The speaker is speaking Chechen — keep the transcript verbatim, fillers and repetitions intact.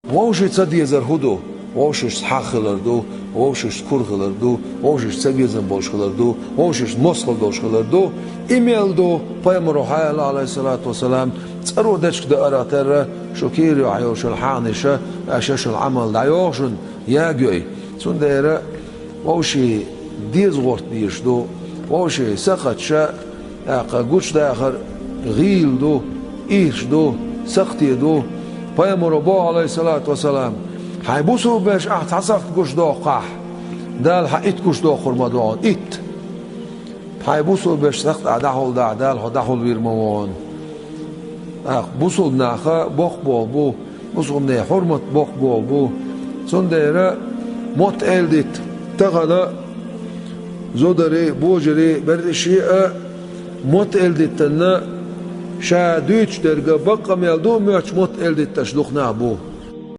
Вовшийн ца дезар хӀун ду? Вовшашца хьагӀ хилар ду, вовшашца кура хилар ду, вовшашца цабезам болуш хилар ду, вовшашца мостагӀалла долуш хилар ду. И мел ду, пайхамаро хьаяьлла, Ӏалайхиссалату вассалам, цӀаро дечиг даарах терра, шу кийра юьхь йолчу хьагӀаниша, аша шуна Ӏамал дӀайоху шуна, ягайой. Цундела вовшийн деза гӀорта дезаш ду, вовшийн сакхаташа, тӀаккха гучудахар гӀийла ду, ирча ду, сакхте ду. Пайхамаро боху, Ӏалайхиссалату вассалам, хьайн бусулба вешан ахь цхьа сакхт гучудоккхахь, Дала хьан итт гучудоккхур ма ду хьуна, итт. Хьайн бусулба вешан сакхт ахь дӀахьулдахь, Дала хьо дӀахьулвийр ма ву хьуна. ТӀаккха бусулба наха боккха болу бу, бусулбанийн хьурмат боккха болу бу. Цундела мотт-эладитта тахана зударий, божарий, берриш а мотт-эладитанна ша дуьйцуш дерг баккъамел ду, моьттуш мотт-эладитташ дукха нах бу.